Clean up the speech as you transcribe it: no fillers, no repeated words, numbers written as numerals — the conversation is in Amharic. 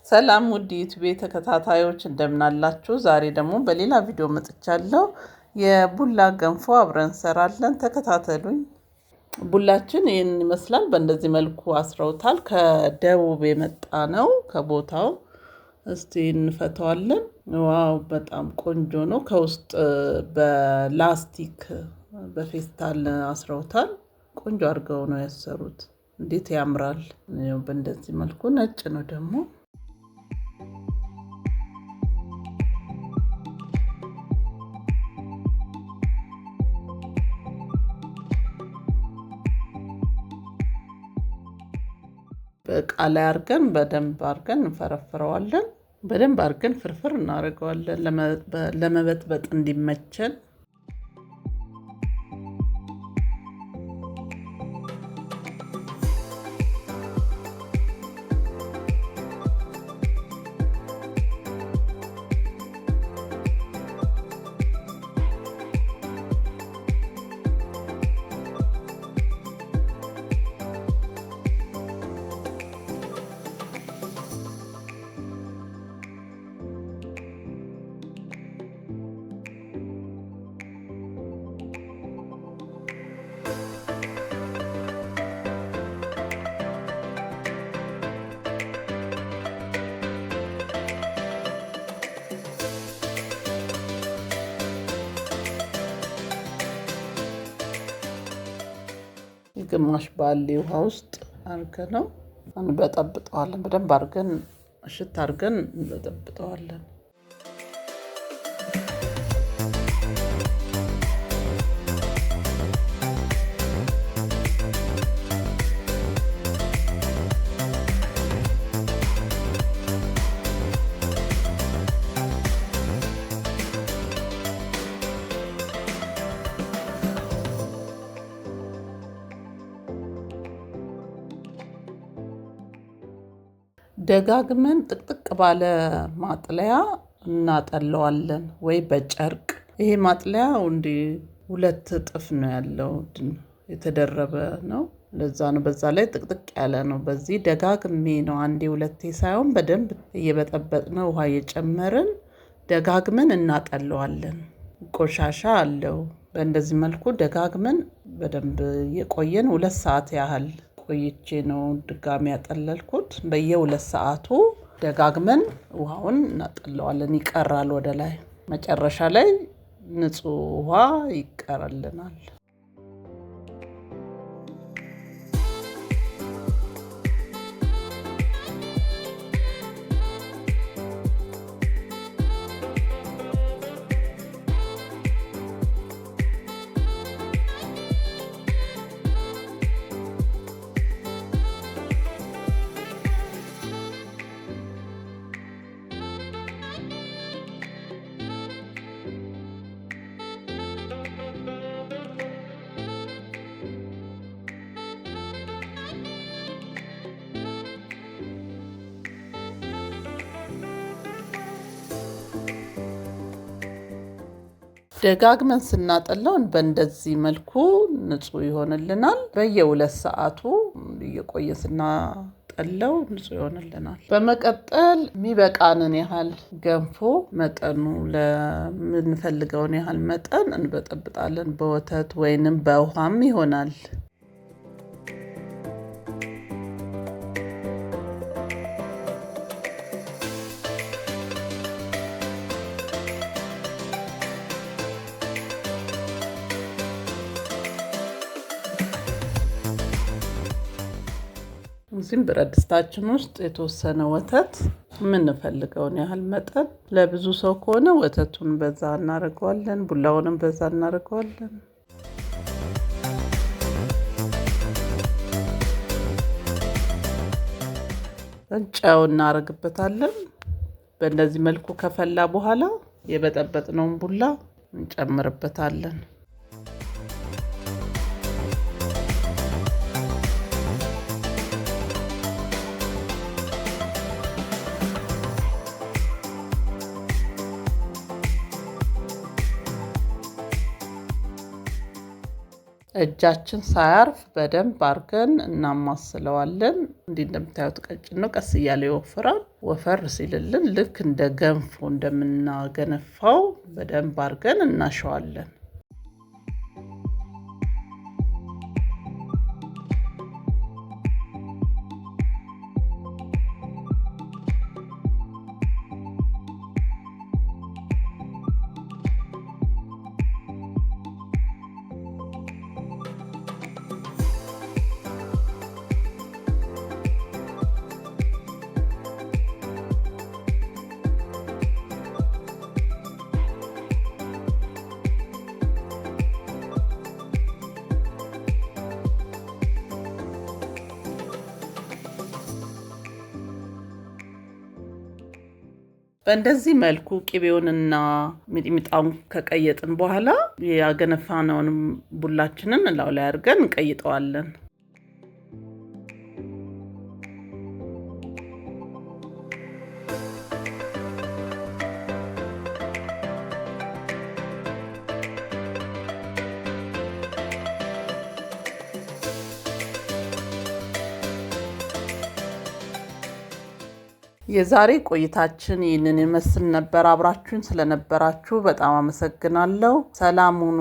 ሰላም ውድ ዩቲዩብ ተከታታዮች እንደምናላችሁ። ዛሬ ደግሞ በሌላ ቪዲዮ መጥቻለሁ። የቡላ ገንፎ አብረን እንሰራለን። ተከታተሉኝ። ቡላችን ይህን ይመስላል። በእንደዚህ መልኩ አስረውታል። ከደቡብ የመጣ ነው ከቦታው። እስቲ እንፈተዋለን። Wow በጣም ቆንጆ ነው። ከውስጥ በላስቲክ በፌስታል አስረውታል። ቆንጆ አድርገው ነው ያሰሩት። እንዴት ያምራል! በእንደዚህ መልኩ ነጭ ነው ደግሞ። በእቃ ላይ አድርገን በደንብ አድርገን እንፈረፍረዋለን። በደንብ አድርገን ፍርፍር እናደርገዋለን ለመበጥበጥ እንዲመቸን። ግማሽ ባሊ ውሃ ውስጥ አድርገን ነው እንበጠብጠዋለን። በደንብ አድርገን እሽት አድርገን እንበጠብጠዋለን። ደጋግመን ጥቅጥቅ ባለ ማጥለያ እናጠለዋለን ወይ በጨርቅ። ይሄ ማጥለያ እንዲህ ሁለት እጥፍ ነው ያለው፣ የተደረበ ነው። ለዛ ነው በዛ ላይ ጥቅጥቅ ያለ ነው። በዚህ ደጋግሜ ነው አንዴ ሁለቴ ሳይሆን በደንብ እየበጠበጥነው ውሃ እየጨመርን ደጋግመን እናጠለዋለን። ቆሻሻ አለው። በእንደዚህ መልኩ ደጋግመን በደንብ እየቆየን 2 ሰዓት ያህል ቆይቼ ነው ድጋሚ ያጠለልኩት። በየ2 ሰዓቱ ደጋግመን ውሃውን እናጠለዋለን። ይቀራል ወደ ላይ፣ መጨረሻ ላይ ንጹህ ውሃ ይቀርልናል። ደጋግመን ስናጠለው በእንደዚህ መልኩ ንጹህ ይሆንልናል። በየ2 ሰዓቱ እየቆየ ስናጠለው ንጹህ ይሆንልናል። በመቀጠል የሚበቃንን ያህል ገንፎ መጠኑ ለምንፈልገውን ያህል መጠን እንበጠብጣለን። በወተት ወይንም በውሃም ይሆናል። እዚህም ብረት ድስታችን ውስጥ የተወሰነ ወተት የምንፈልገውን ያህል መጠን፣ ለብዙ ሰው ከሆነ ወተቱን በዛ እናደርገዋለን፣ ቡላውንም በዛ እናደርገዋለን። ጨው እናደርግበታለን። በእንደዚህ መልኩ ከፈላ በኋላ የበጠበጥነውን ቡላ እንጨምርበታለን። እጃችን ሳያርፍ በደንብ አድርገን እናማስለዋለን። እንዲህ እንደምታዩት ቀጭን ነው፣ ቀስ እያለ ይወፍራል። ወፈር ሲልልን ልክ እንደ ገንፎ እንደምናገነፋው በደንብ አድርገን እናሸዋለን። በእንደዚህ መልኩ ቅቤውንና ሚጥሚጣውን ከቀየጥን በኋላ ያገነፋነውን ቡላችንን እላዩ ላይ አድርገን እንቀይጠዋለን። የዛሬ ቆይታችን ይህንን ይመስል ነበር። አብራችሁን ስለነበራችሁ በጣም አመሰግናለሁ። ሰላም ሁኑ።